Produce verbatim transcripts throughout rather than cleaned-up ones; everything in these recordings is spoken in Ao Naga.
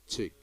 Check.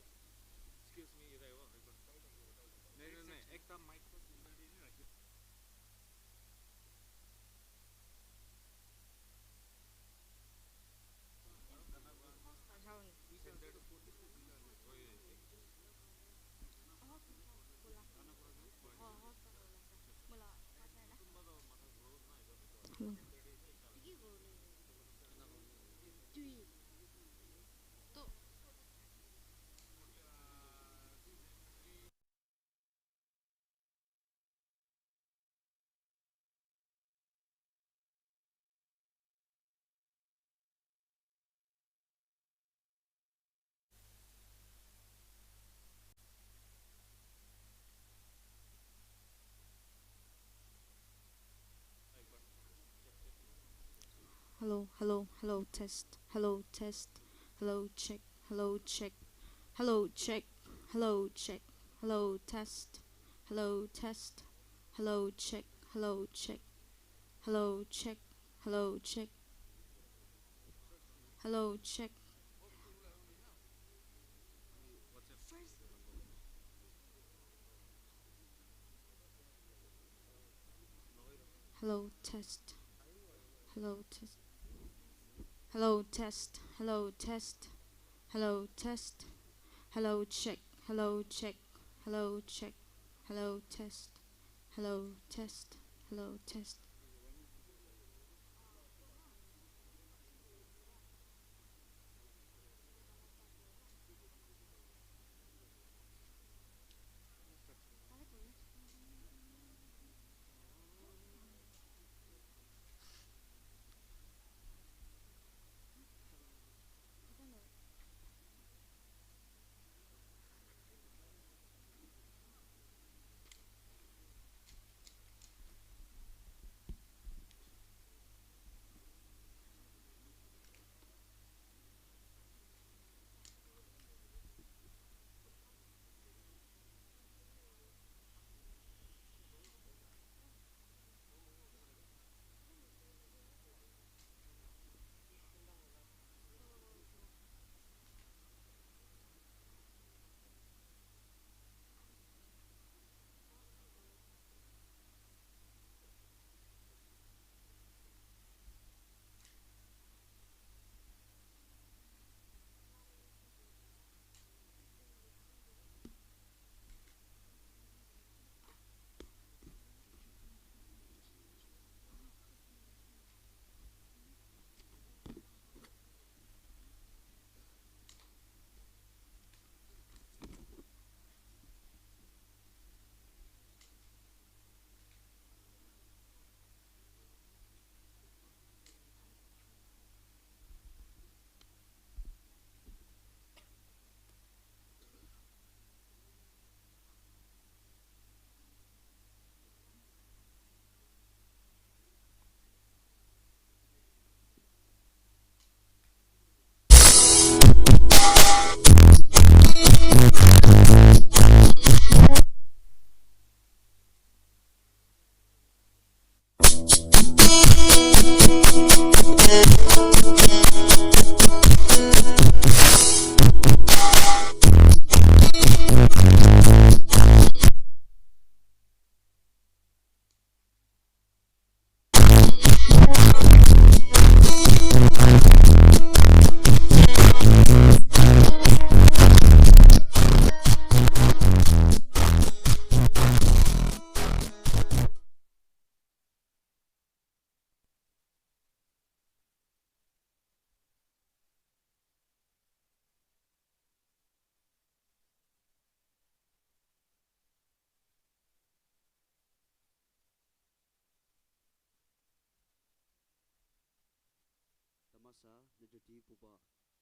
Hello, hello, hello, test. Hello, test. Hello, check. Hello, check. Hello, check. Hello, check. Hello, test. Hello, test. Hello, check. Hello, check. Hello, check. Hello, check. Hello, check. Hello, test. Hello, test. Hello, test. Hello, test. Hello, test. Hello, check. Hello, check. Hello, check. Hello, test. Hello, test. Hello, test. Tamasa neterti puba,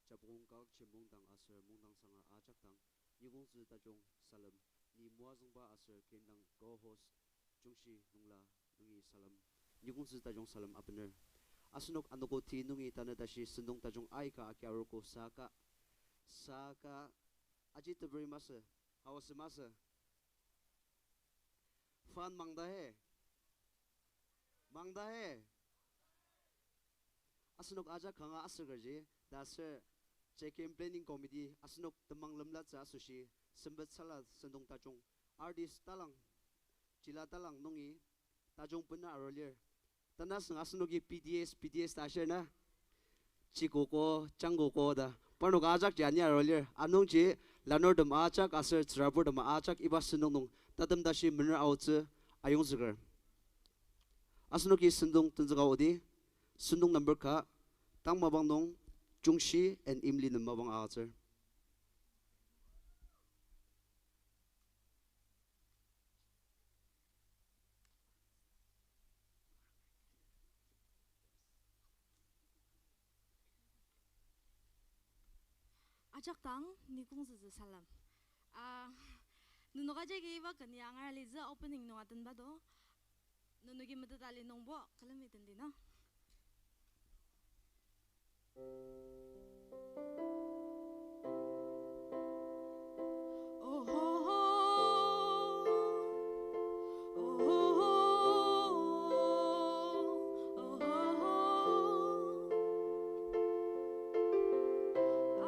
Japukong kak jembong dang aser mungdang sanga ajak dang, nikongtsü tajung salem, ni moazüngba aser ken dang co-host Jungshi Nungla nungi salem, nikongtsü tajung salem abener. Asenok anogo ti nungi tanü tashi sentong tajung aika agi arogo saka, saka aji teberi masü, hawa sü masü. Fan mangda he. Mangda he. Asenok ajak kanga asükerji, ta aser J K M Planning Committee asenok temang lemlatsü asoshi sempet sala sentong tajung artist talang, jila talang nungi tajung bena arur lir. Tanü asüng asenoki B T S, B T S ta ashir na. Chikoko, Jangkoko ta. Parnok ajak ji ani arur lir. Anungji lanurtem ajak aser tsüraburtem ajak iba sentong nung tatem tashi mener aotsü ayongzüker. Asenoki sentong tenzüka odi, sentong number ka, tang mapang nung, Jungshi and Imli nem mapang agütsür. Ajak dang, ni kongzüzü salem. Ah, nenok ajaki iba ken ya angar alitsü opening nung atenba do. Nenoki meteta li nungbo külemi tenti no.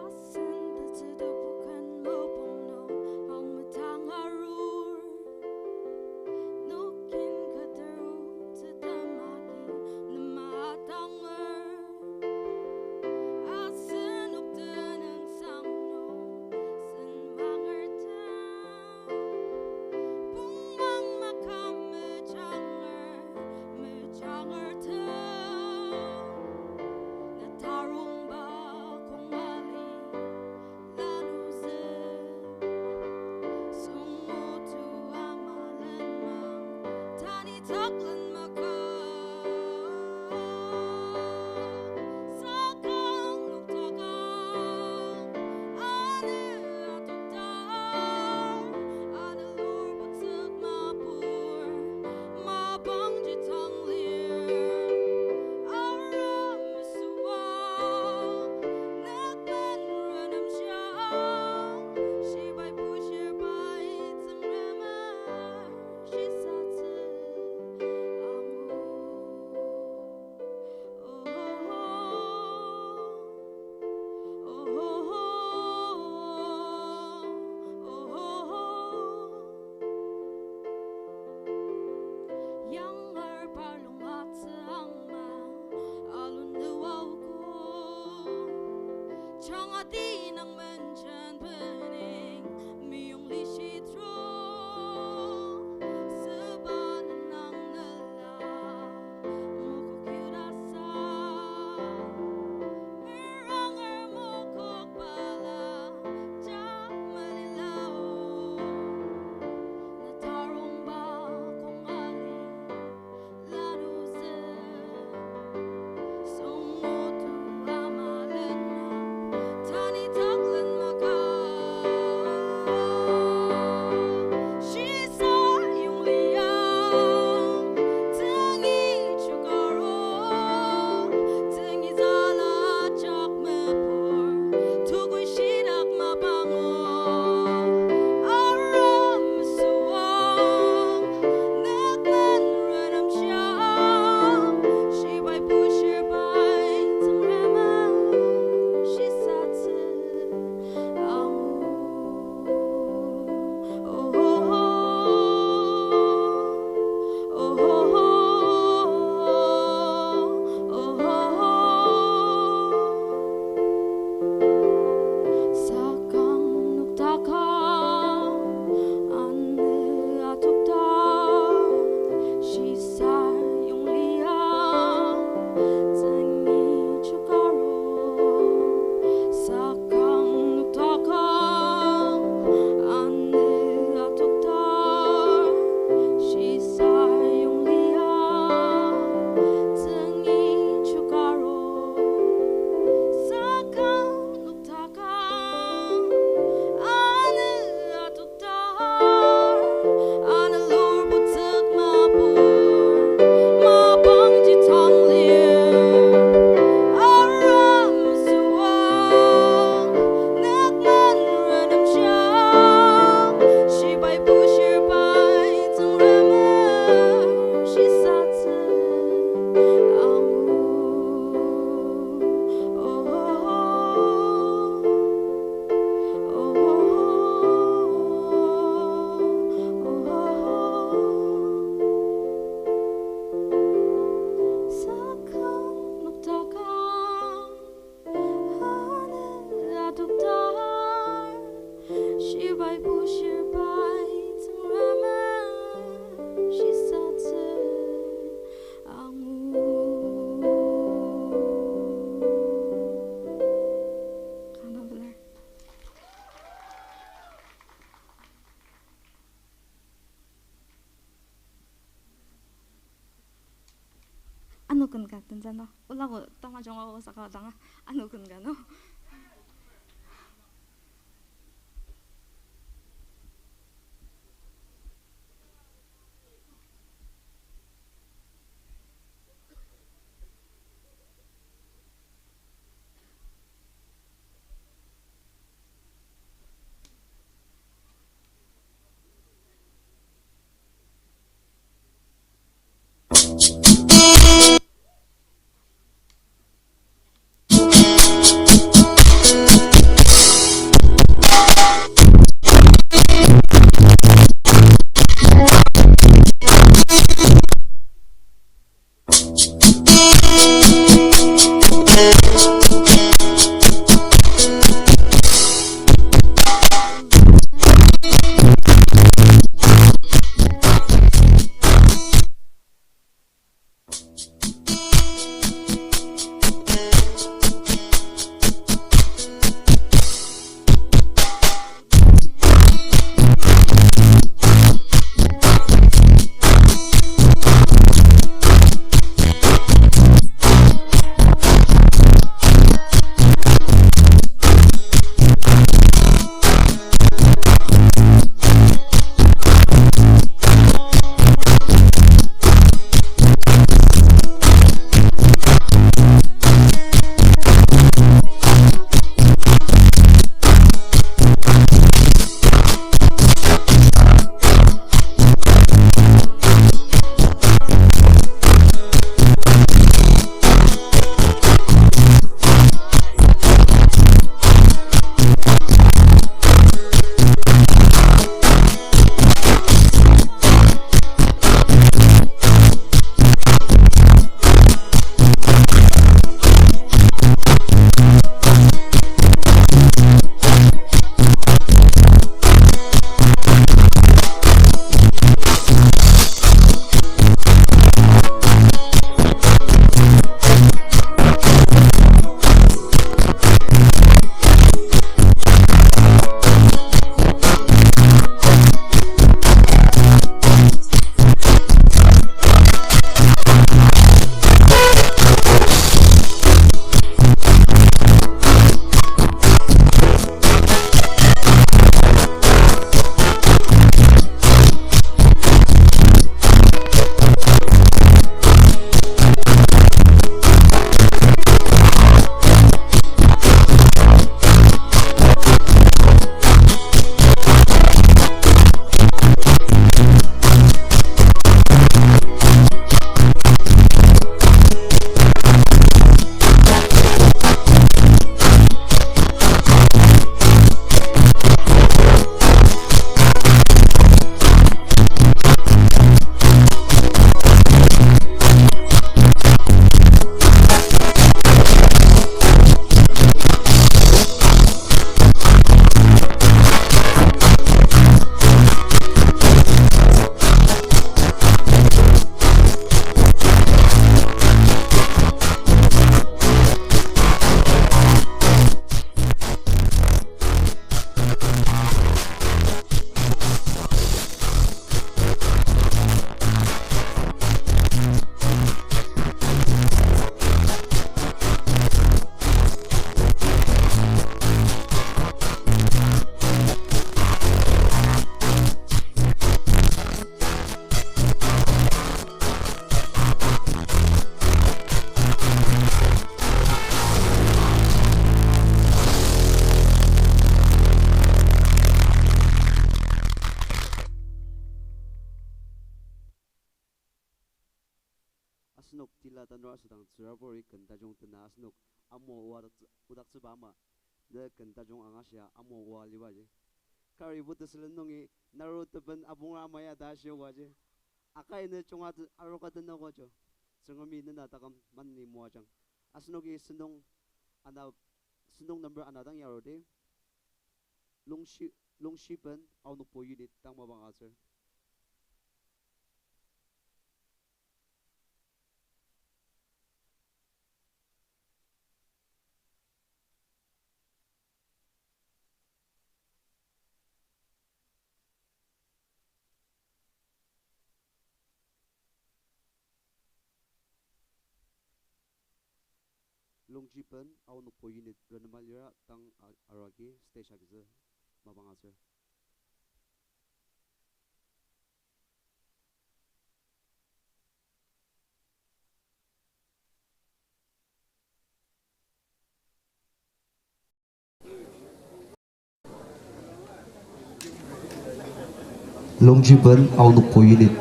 Asen tetsü tebu ken mopung nung ang metang arur. Nokin kateru tetemaki nema atanger. Asenok tenüngsang nung sen mangertem. Pungmang makam mejanger, mejangertem. Na tarongba kongali lanuzü. Sungmotu ama lenmang, tani taklen maka. Sakang noktakang, ane atokdang, ane lur botsük mapur, mapangji tang lir. Aram mesüang, naklen renemshang, shibai bushir bai tsüngrema shisatsü angu. Yangar parnok atsüang ma alun nüwaogo. Changati nang menjen bening miyong lishitro. Süba nang nela mokok yudasa. Meranger mokok bala jak melilao. Na tarongba kong ali lanuzü. Sungmotu ama lenmang, tani taklen Bai bushir bai Tsüngrem shisatsü angu. Kanga pelar. Ano ken ka tensa no. Olago tamajung ogo saka danga. Ano ken ka no. Asenok tila tanur asüdang tsüraburi ken tajung tena asenok amo oa daktsü-, odaktsüba ama ne ken tajung angashia amo oa libaji. Karibo tesülen nungi naru teben abungra ama ya ta shiobaji. Akai ne chunga te-, aroka tenokojo. Tsüngremi nena taküm maneni moajang. Asenoki sentong ana, sentong number ana dang yarudi. Longshi-, Longshiben Aonokpo unit tang mapang atsür. Longshiben Aonokpo unit renema lira tang a-, arua agi stage agizü mapang atsür. Longshiben Aonokpo unit.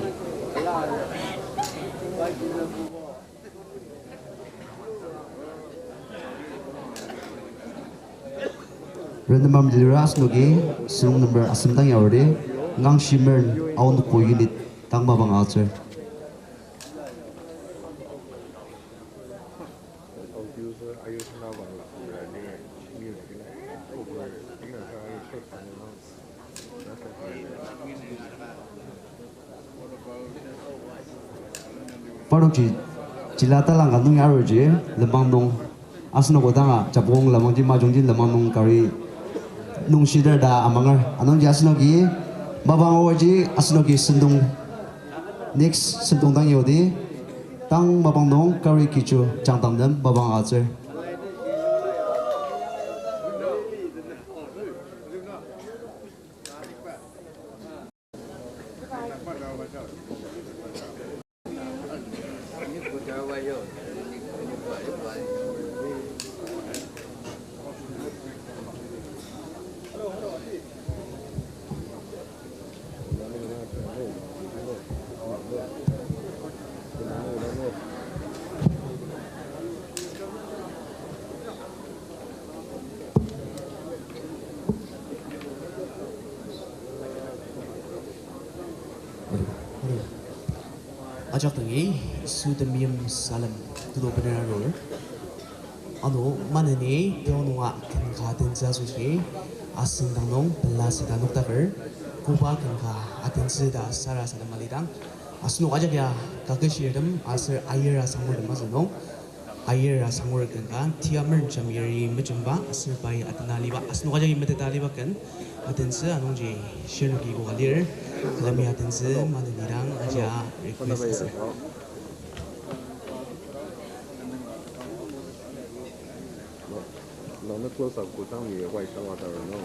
Renema lira asenoki song number asem dang yarudi, Ngangshimen Aonokpo unit tang mapang atsür. Parnokji jila talang ka nung aruji, lenmang nung asenok odanga Japukong lenmangji majungji lenmang nung kari nung shidar ta amanger. Anungji asenoki mapang aoji asenoki sentong, next sentong dang yodi, tang mapang nung kari kichu jangdang nem mapang atsür. Ajak dangi, Yisu temeim salem, tudo bener arur. Ano, maneni, teo nunga ken ka atentsü asoshi, asüngdang nung pela sita noktaker, koba ken ka atentsü ta sarasadem alidang, asenok ajak ya kaketshirtem aser ayir asangurtem asünung, ayir asangur ken ka, Tiamer Jamiri mejemba aser pai atena aliba, asenok ajaki meteta aliba ken, atentsü anungji shirnoki koka lir, külemi atentsü maneni dang ajia request asü. Nangna close up kodang ni wai shang wa taro no.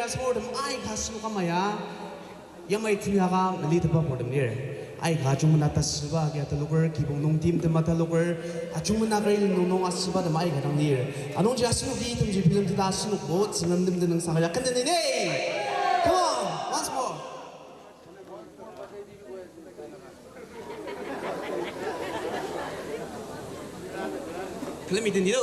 Asenok tem aika asenok ama ya, yamai temi aka meliteba purtem lir. Aika ajungmena tasüba agi ataloker, kibong nung timtem ataloker, ajungmena kari nung nung asüba tem aika dang lir. Anungji asenoki itemji bilemteta asenokbo Tsüngrem nem tenüngsang ya kenden ni. Come on, once more. Let me tell you.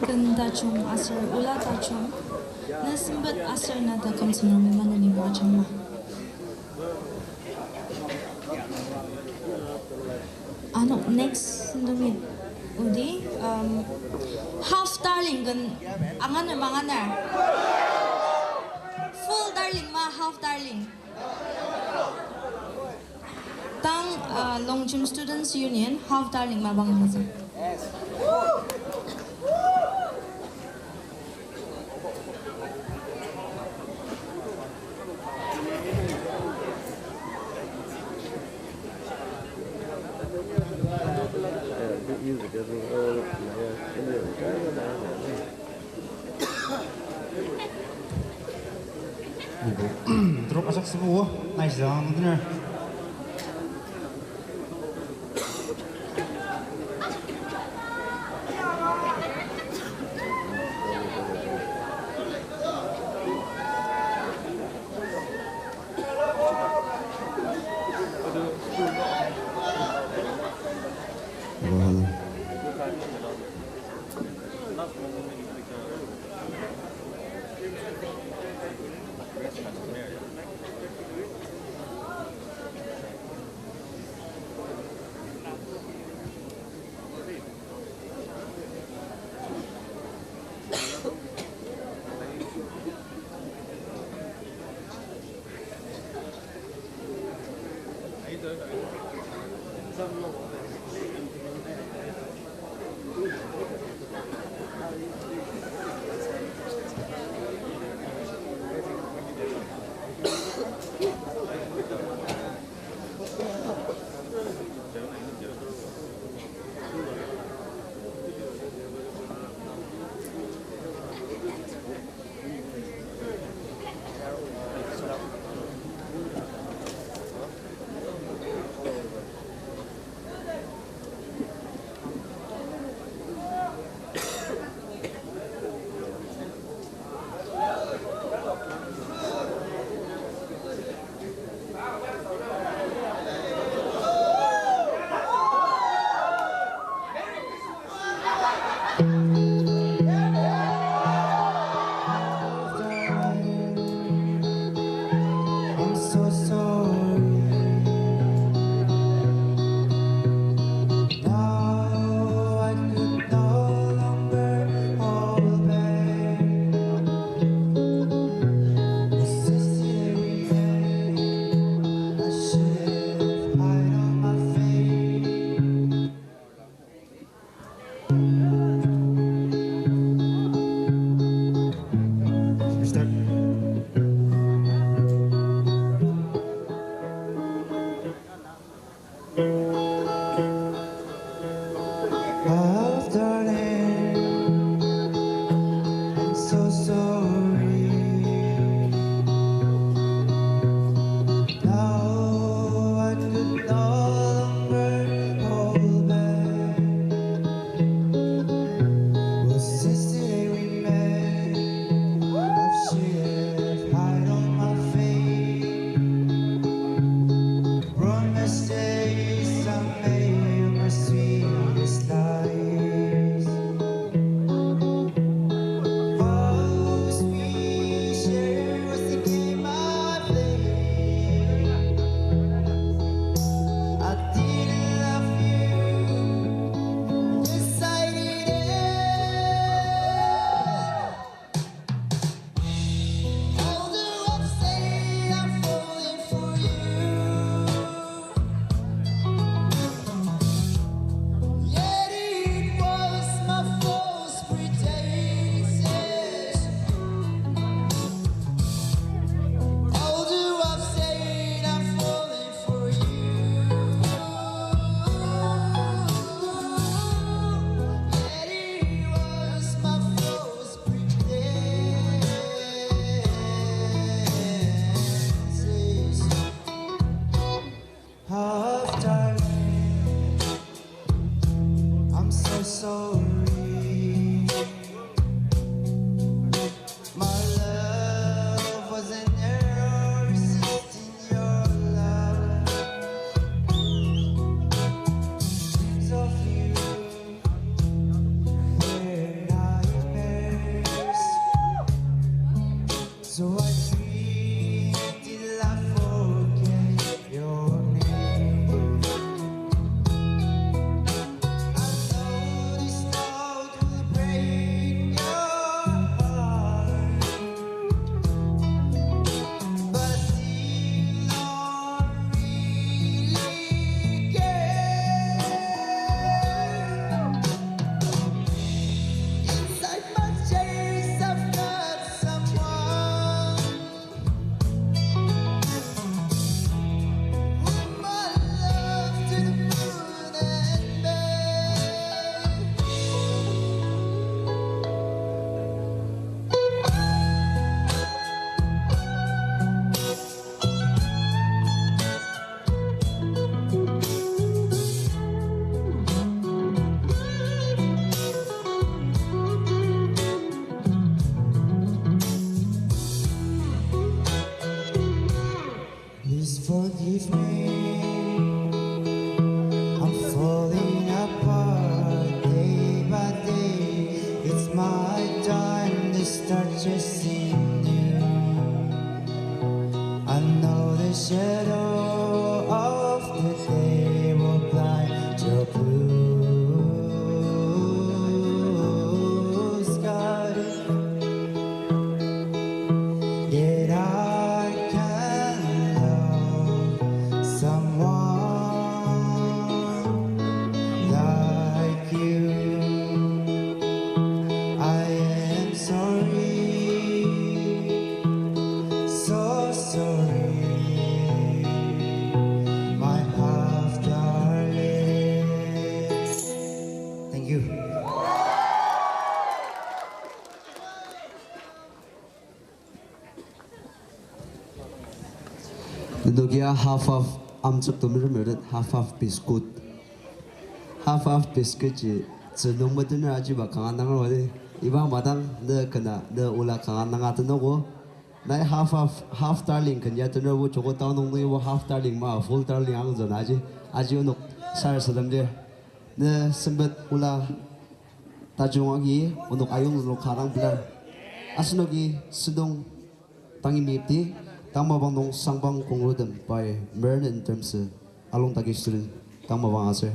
Ken tajung aser ola tajung, ne sempet aser na taküm Tsüngremi maneni moajangma. Ano next sentongji odi, um, half darling ken anganer manganer? Full darling ma half darling? Tang, uh, Longjim Students Union half darling mapang hazü. Trok ajak sübo, nice ang dinner. I'm so sorry. Now I could no longer hold back. The sins that we made, I should have hide on my face. Restart. Oh, darling, I'm so sorry. Now I could no longer hold back. Well, since the day we met, I've shaved hide on my face. Promise days I made my sweetest lies. False we share was the game I played. I didn't love you, yes I did. Although I've said I'm falling for you, yet it was my false pretenses. Although I've said I'm falling for you, yet it was my false pretenses. Half darling, I'm so sorry. My love was an error, resisting your love. Dreams of you were nightmares. So I dream till I forget your name. I know this now. Nenokia half half amtsük to meremer, half half biscuit. Half half biscuit ji tsünung metener ajiba kanga nanga wadi. Iba madang ne kena ne ola kanga nanga tenogo. Nai half half, half darling ken ya tenerbo joko taonung nungibo half darling ma full darling ang zona aji. Aji onok sar sedem lir. Ne sempet ola tajung agi onok ayong zülu kadang pelar. Asenoki sentong tangi meyipdi, tangmabang nung sangbang kongrutem pai Meren Termsü, Along Takish student, tangmabang aser.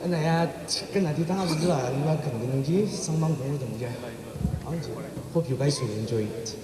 Ana ya, kena ti tanga züla, nima kena nungji, sangmang kong dong ya. Ang ji, hope you guys will enjoy it.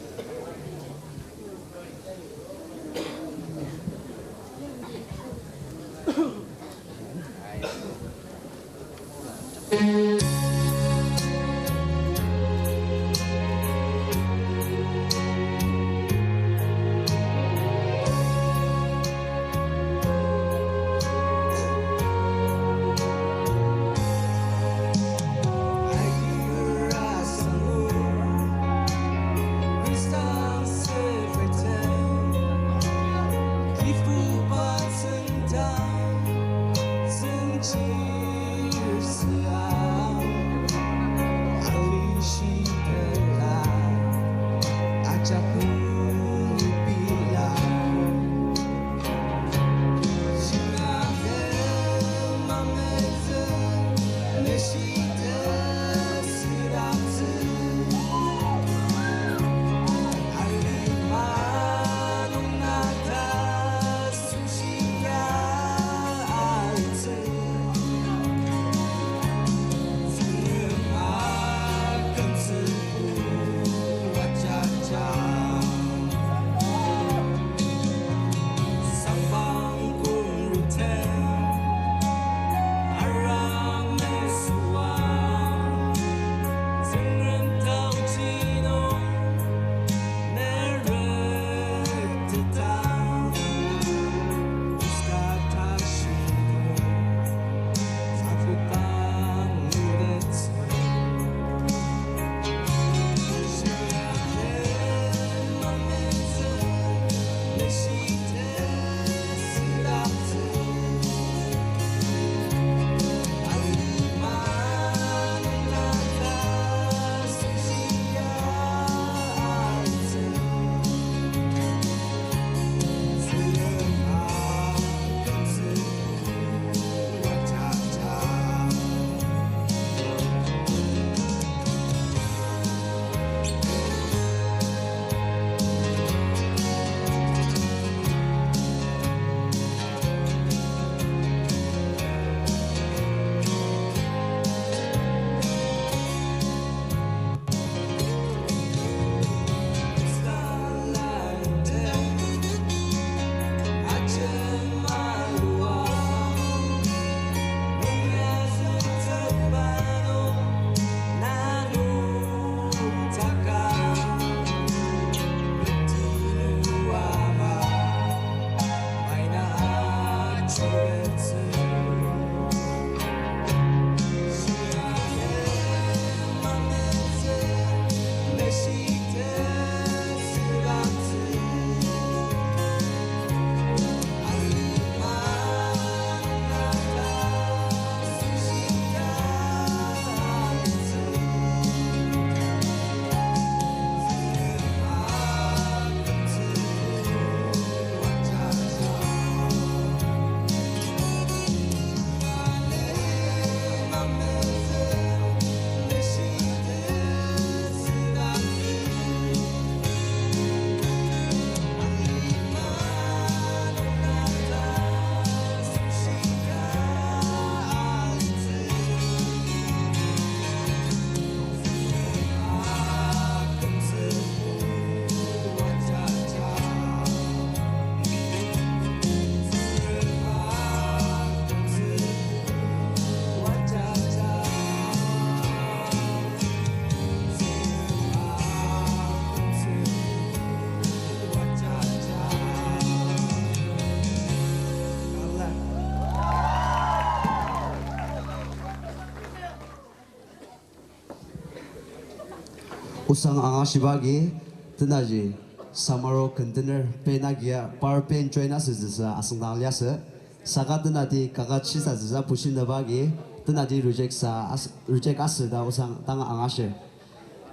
Osang angashiba agi, tenaji Samaro ken tener band agia par band join asütsüsa asüngdang liasü. Saka tenati kaka shisatsüsa bushinaba agi, tenati reject sa as-, reject asü ta osang tanga angashir.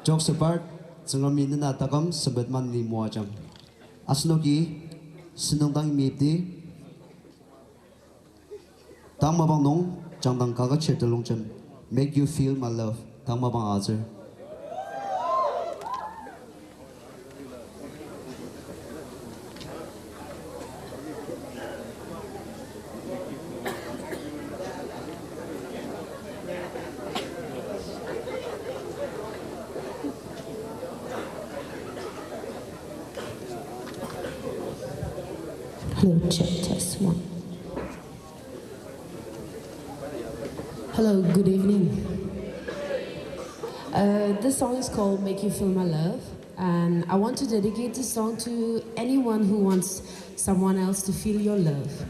Jokes apart, Tsüngremi nena taküm sempet maneni moajang. Asenoki sentong dang meyipdi. Tang mapang nung, jangdang kaket shir telongjem, Make You Feel My Love, tang mapang atsür. Hello, check, test, one. Hello, good evening. Uh, this song is called Make You Feel My Love, and I want to dedicate this song to anyone who wants someone else to feel your love.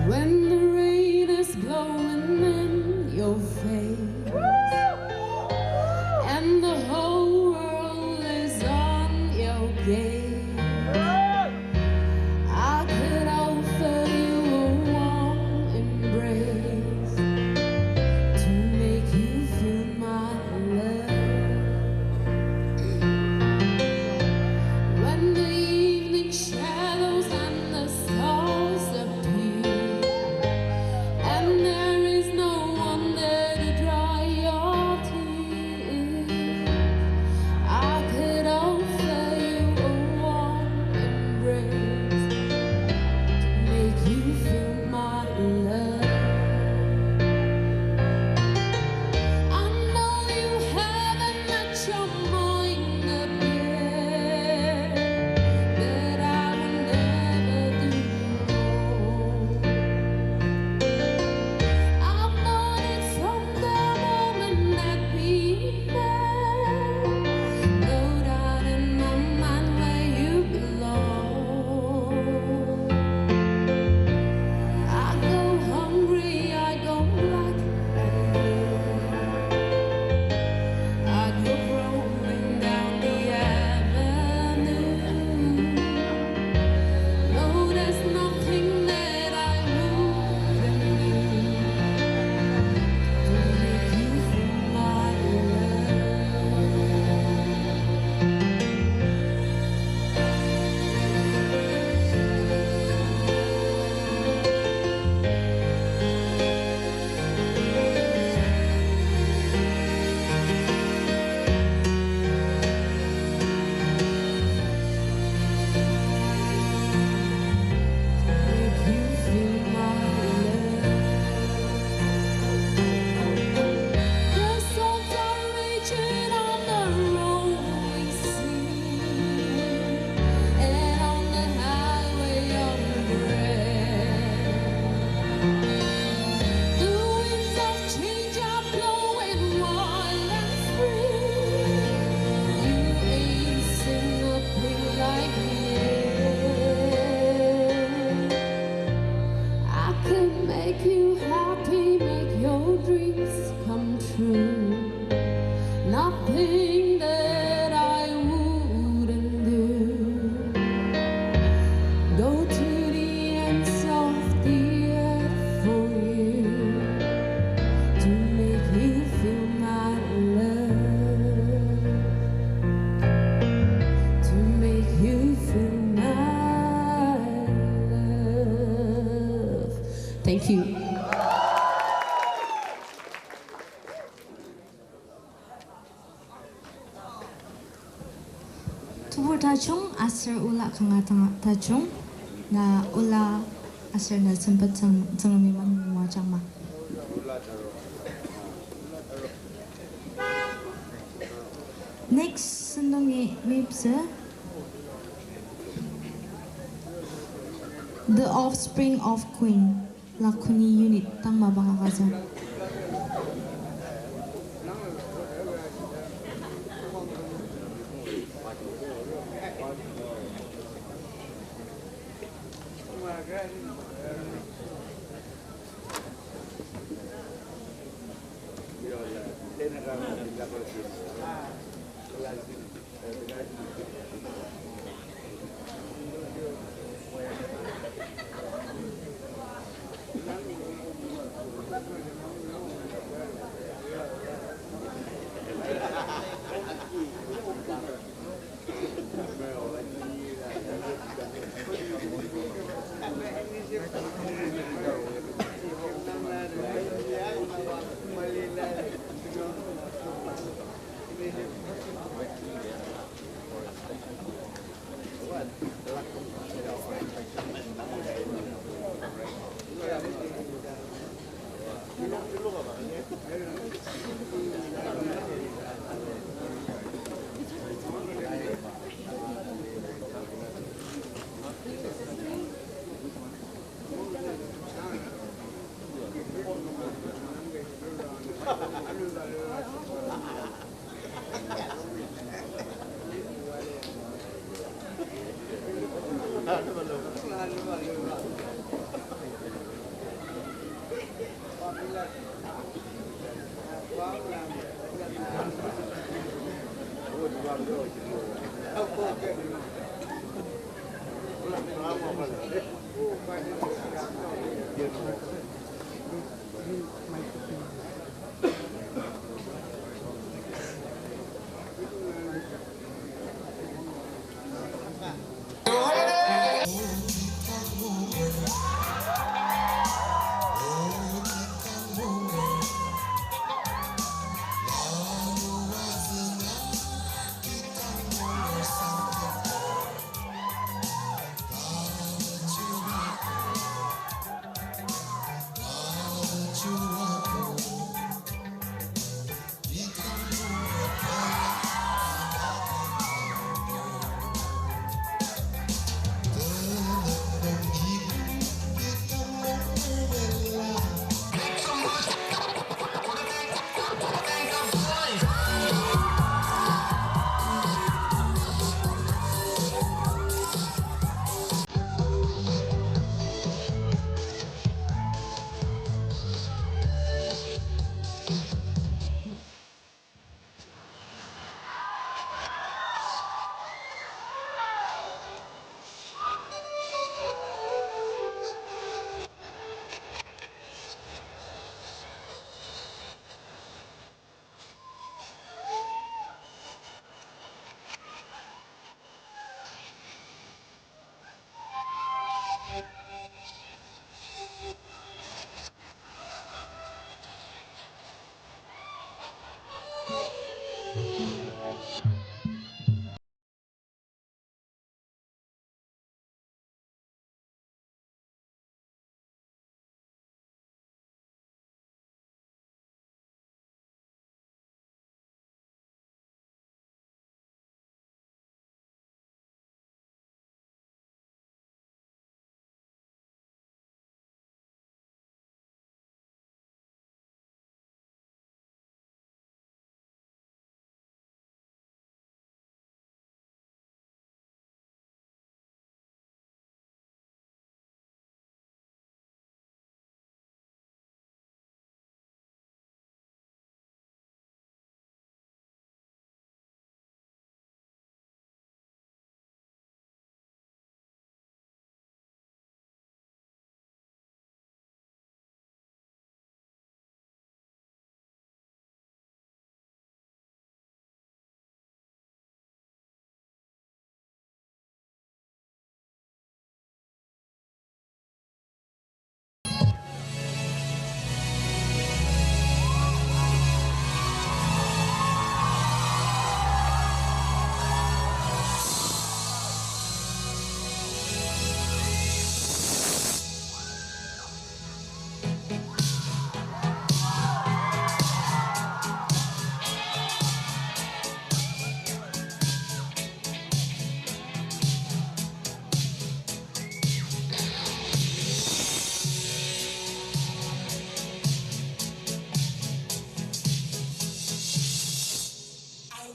When the rain is blowing in your face and the whole world is on your gaze, I could offer you a warm embrace to make you feel my love. When the evening shadows and the stars appear, and there is no one there to dry your tears, I could offer you a warm embrace to make you feel my love. I know you haven't met your mind up yet, but I will never do wrong. I've known it from the moment that we met. No doubt in my mind where you belong. I go hungry, I go black and blue. I go crawling down the avenue. No, there's nothing that I wouldn't do to make you feel my love. Tebur tajung aser ola kanga tanga tajung, na ola aser na sempet Tsüng-, Tsüngremi maneni moajangma. Next sentong-i meptsü The Offspring of Queen, Lakhuni unit, tang mapang agütsü.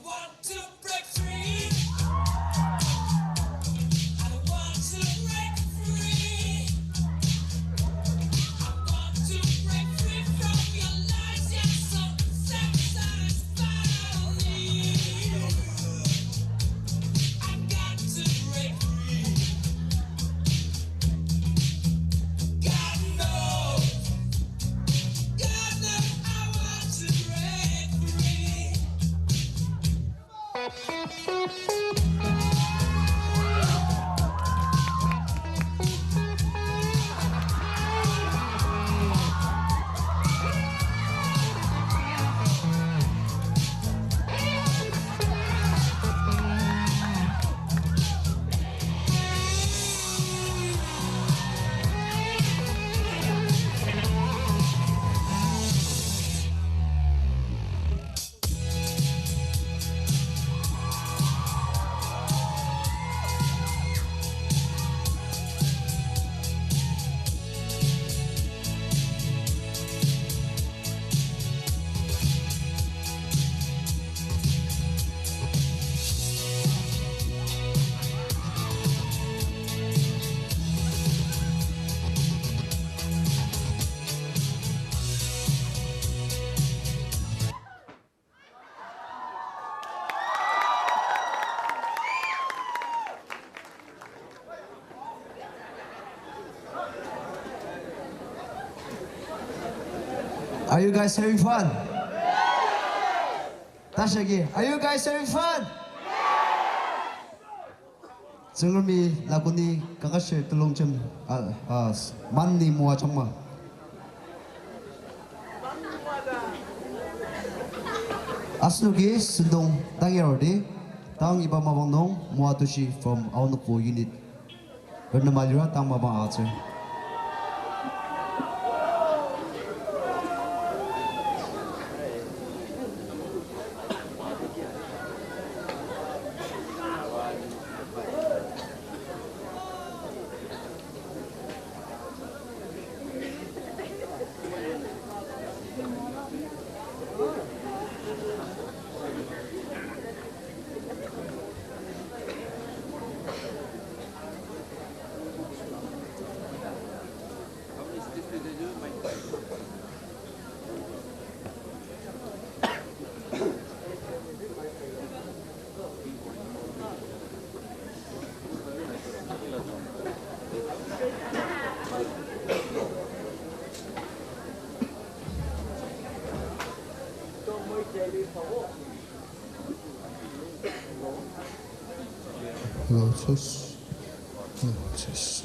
Want to break free. I want to break free. I want to break free from your lies. Yes, so satisfied. I got to break free. God knows, God knows I want to break free. Are you guys having fun? Tashi agi, are you guys having fun? Tsüngremi lakoni kakashi telongjem, ah, ah, s-, manni moajangma. Asenoki sentong tangi arudi, tang iba mapang nung Moa Toshi from Aonokpo Unit. Renema lira tang mapang atsür. Hello, sis. Hello, sis.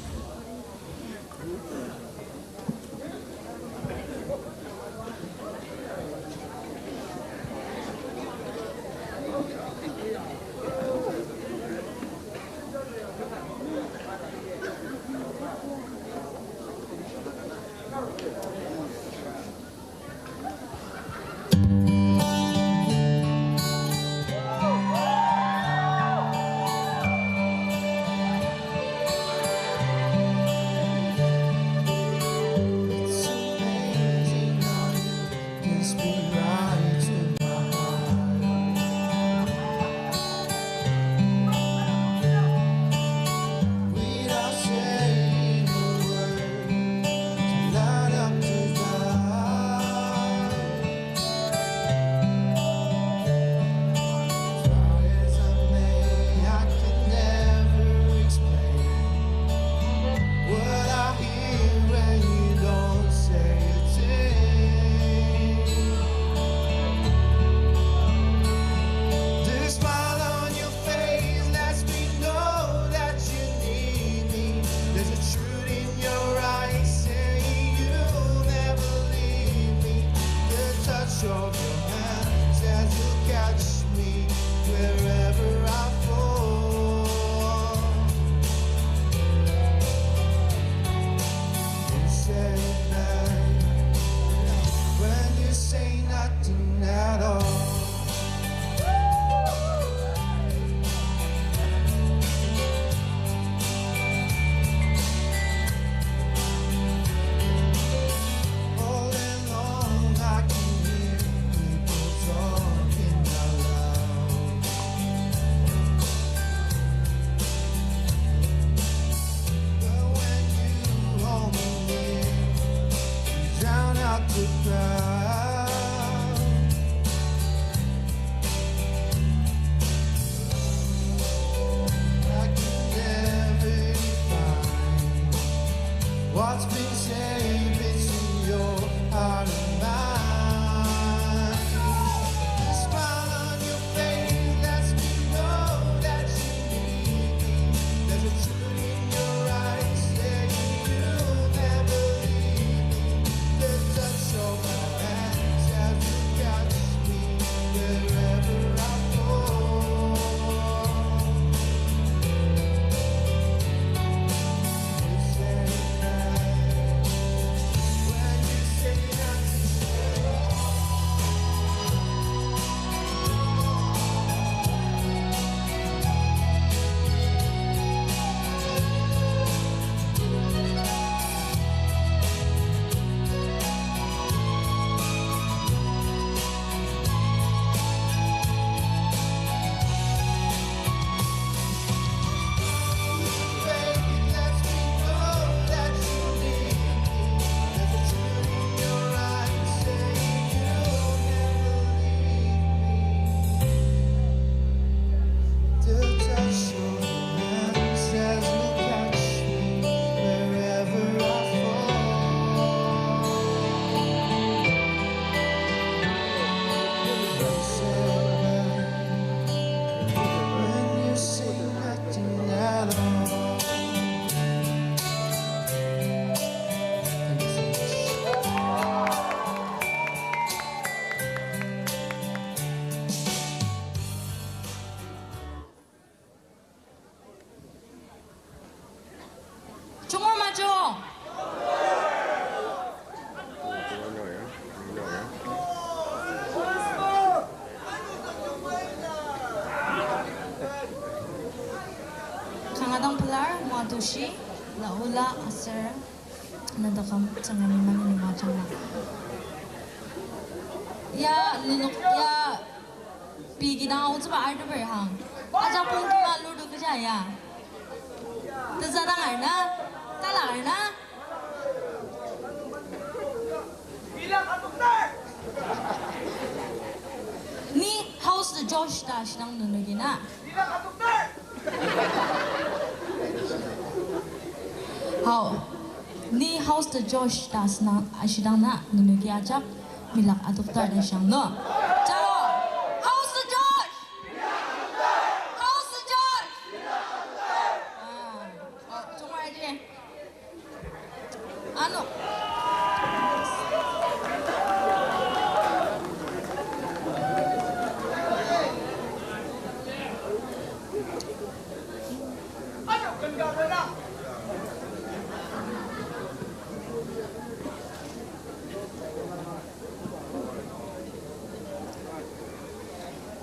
Atushi, la ola aser, na takam tsangani mani nima jangla. Ya, nenok, ya, pei kidang aotsüba arteper hang. Aja pongki ma lurdu kecha ya. Tezadang arna, tala arna. Ni how's the Josh ta ashidang nenoki na? How? Ni how's the Josh ta asina ashidang na nenoki ajak milak adoktar ta shang no. Jao. How's the Josh? How's the Josh? Ah. Oh, jungwa ide. Ano.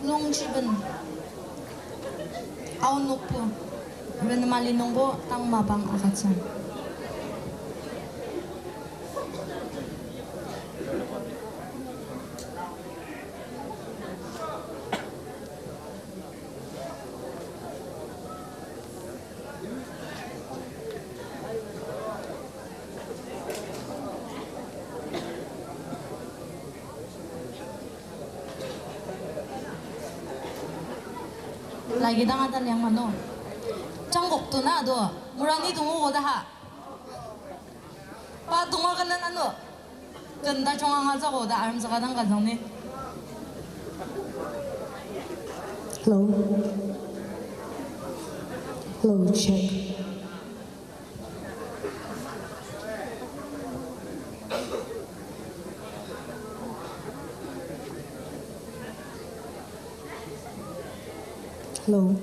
Longjiben. Aonokpu. Renema li nungbo tang mapang agütsü. Lagi dang ata liang mano. Jangkok tu na do. Murani tungu ko da ha. Pa tunga kena nanu. Kenda chunga nga tsako da arem saka dang kazang ni. Hello. Hello, check. Hello.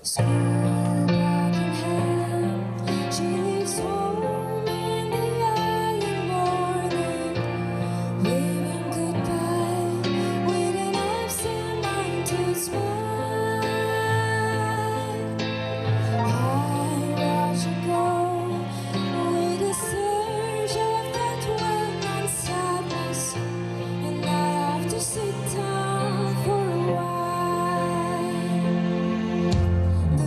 School bag in hand, she leaves home in the early morning, waving goodbye with an absent-minded smile. I watch her go with a surge of that well-known sadness, and I have to sit down for a while. The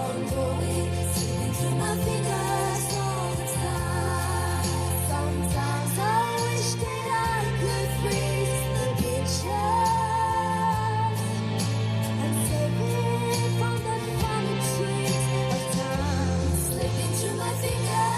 Slipping through my fingers all the time. Sometimes I wish that I could freeze the picture and save it from the funny tricks of time slipping through my fingers.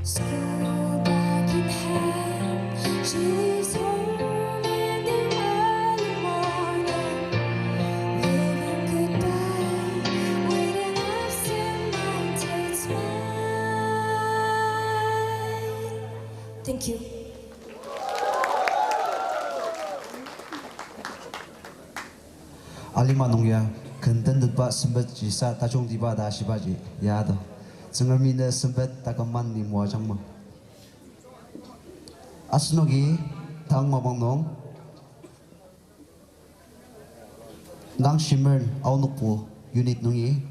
School bag in hand, she's home in the early morning. Waving goodbye, with an absent-minded smile. Thank you. Alima nung ya, ken tentetba sempet ji sa tajungtiba ta shibaji, ya do. Tsüngremi ne sempet taküm maneni moajangma. Asenoki tang mapang nung, Gangshimer Aonokpu unit nungi,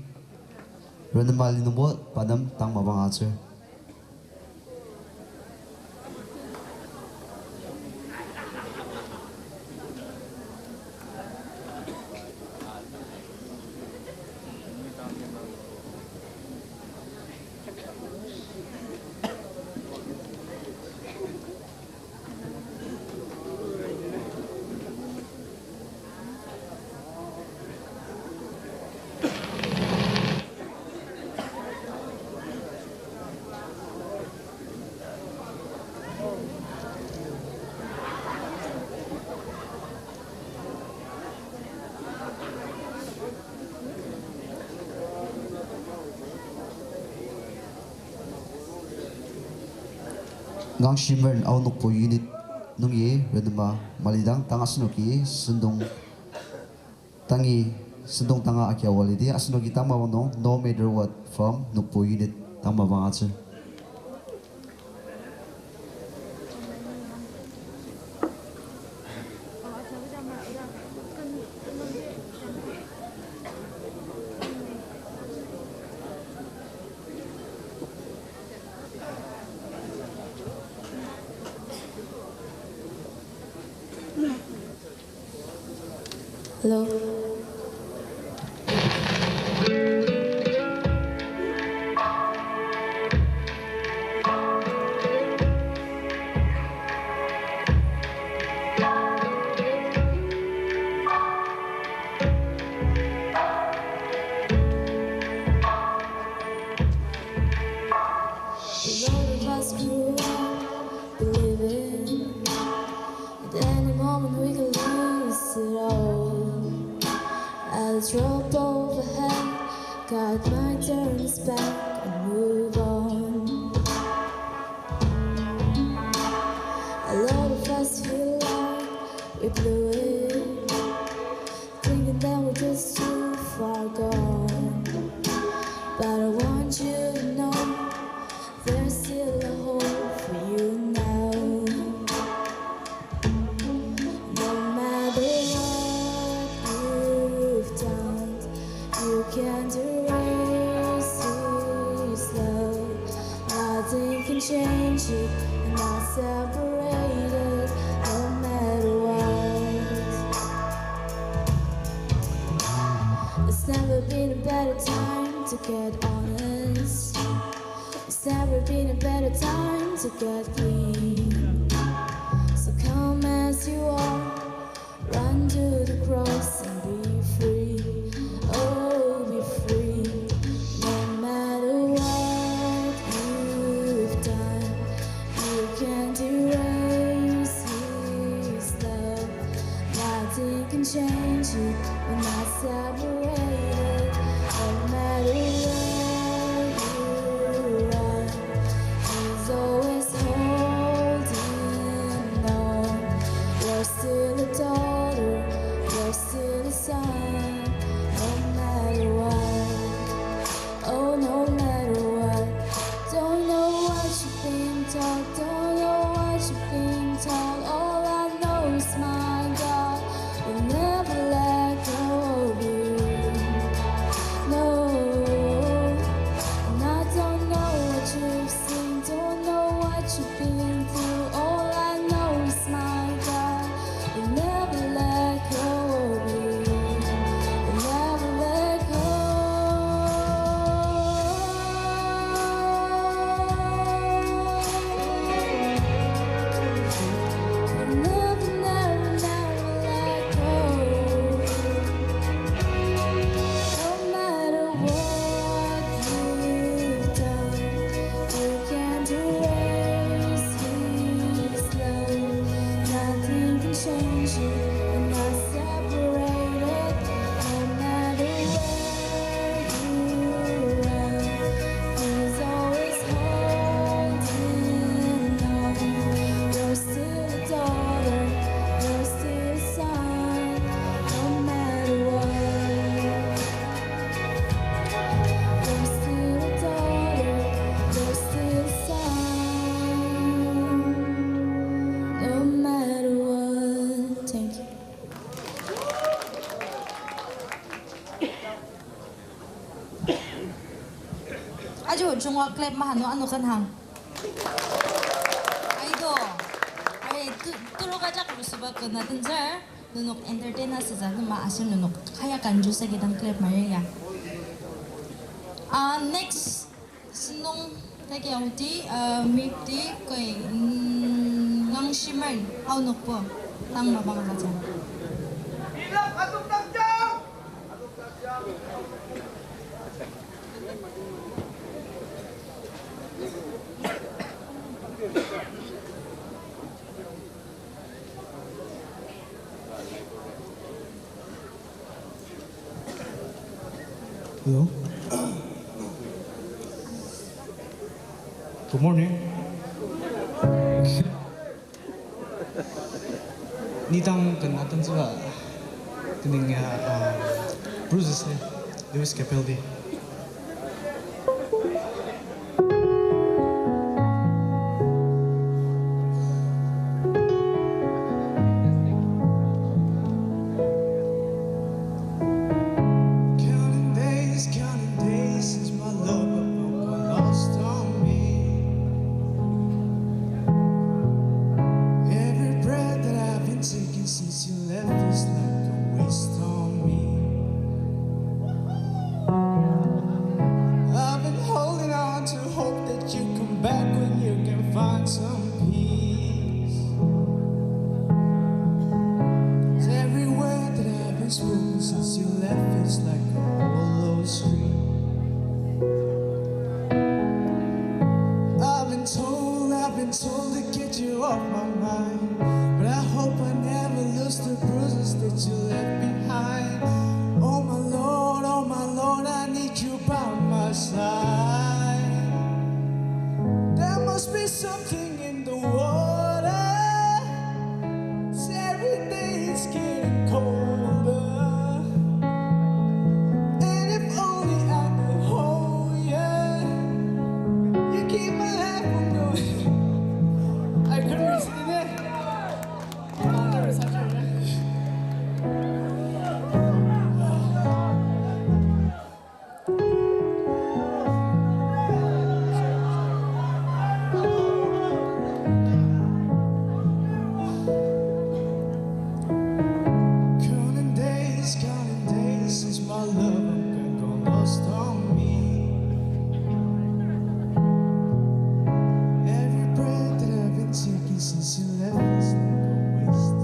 Renema Linungbo pa nem tang mapang atsür. Gangshimer Aonokpu unit nungi Renema Malidang tang asenoki sentong tangi, sentong tanga akia walidi, asenoki tang mapang nung No Matter What from Nokpu unit tang mapang atsür. Hello. A lot of us grew up believing at any moment we could lose it all. I'll drop overhead, cut my turns back and move on. A lot of us feel like we blew it, thinking that we're just too far gone. But I want you to know there's still a hope for you now. No matter what you've done, you can't erase this love. Nothing can change it, we're not separated, no matter what. It's never been a better time to get honest. It's never been a better time to get clean. So come as you are, run to the cross and be free. Oh, be free. No matter what you've done, you can't erase his love. Nothing can change it, we're not separated. No matter where you run, he's always holding on. You're still a daughter, you're still Aji chungwa clap mahanu ano kan hang. Aido. Ai tu, tuluka jak rusuba kena tenzer. Nenok entertain asütsü atema aser nenok kaya kanju sa kidang clap mari ya. Ah, next, senung tagi audi, ah, mipti koi, mm, ngangshimer aonokbo tang mapang agütsü. Hello. Good morning. Ni dang kena tenzüka, tening ya, um, Bruises ni, Lewis Capaldi. Counting days, counting days since my love lost on me. Every breath that I've been taking since you left is like a waste on me. I've been holding on to hope that you come back when you can find some peace. Every word that I've been spoken since you left is like a hollow stream. I've been told, I've been told to get you off my mind, but I hope I never lose the bruises that you left behind. Oh my Lord, oh my Lord, I need you by my side. There must be something in the water. Every day it's getting colder. And if only I could hold you, you keep my life from going. I couldn't resist it. I'll never stop you. Counting days, counting days since my love got lost on me. Every breath that I've been taking since you left is like a waste.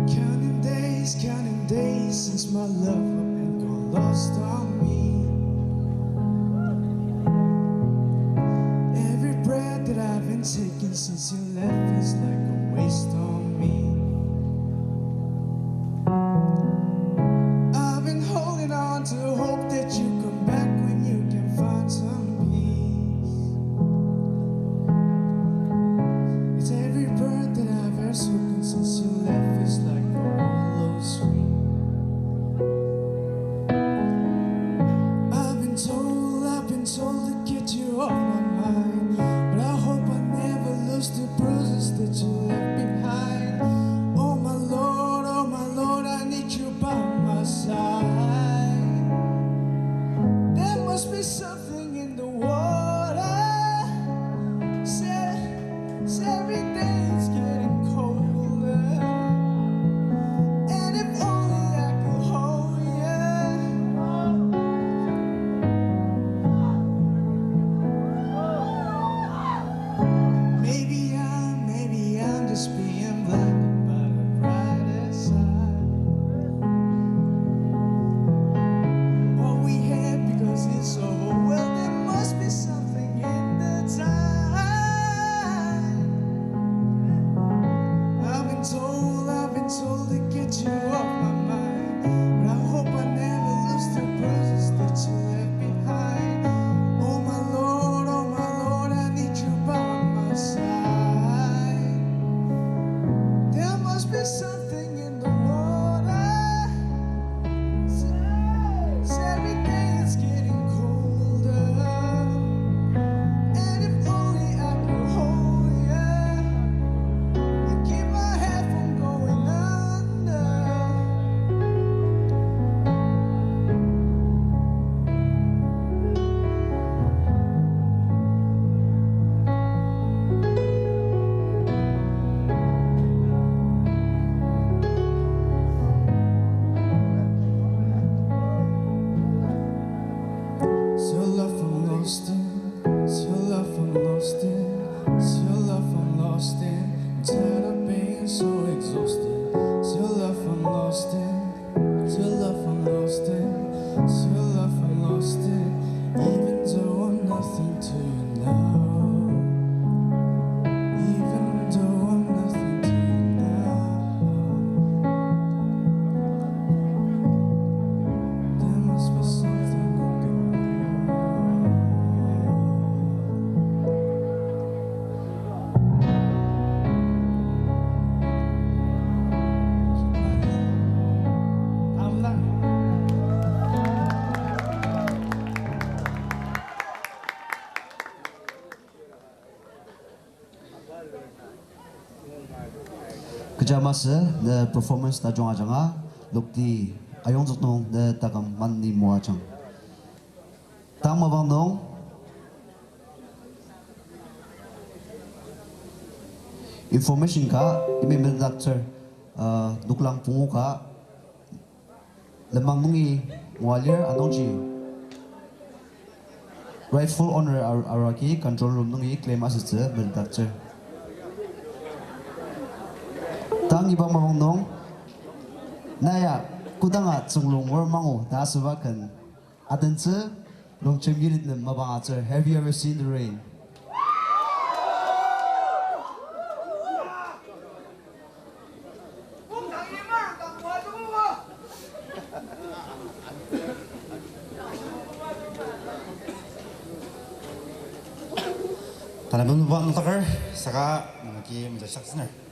Counting days, counting days since my love ain't gone lost on me. Every breath that I've been taking since you left is like a waste on me. I've been holding on to hope that you come back when you can find some peace. It's every breath that I've ever spoken since you left is like a hollow stream. Till love I'm lost in, till love I'm lost in, even though I'm nothing to you now, even though I'm nothing to you now, there must be something I'm going Kecha masü ne performance tajung ajanga, lokti ayongzük nung ne taküm maneni moajang. Tang mapang nung information ka yimya metetdaktsür, uh, noklang pungu ka lenmang nungi ngua lir anungji rightful owner ar-, arua agi control room nungi claim asütsü metetdaktsür. Tang iba mapang nung, na ya kodanga tsünglung ngur mangu ta asüba ken adentsü, Longjem Unit nem mapang atsür, Have you ever seen the rain? Tanü menemba nüngdaker, saka nangaki mejashaktsüner.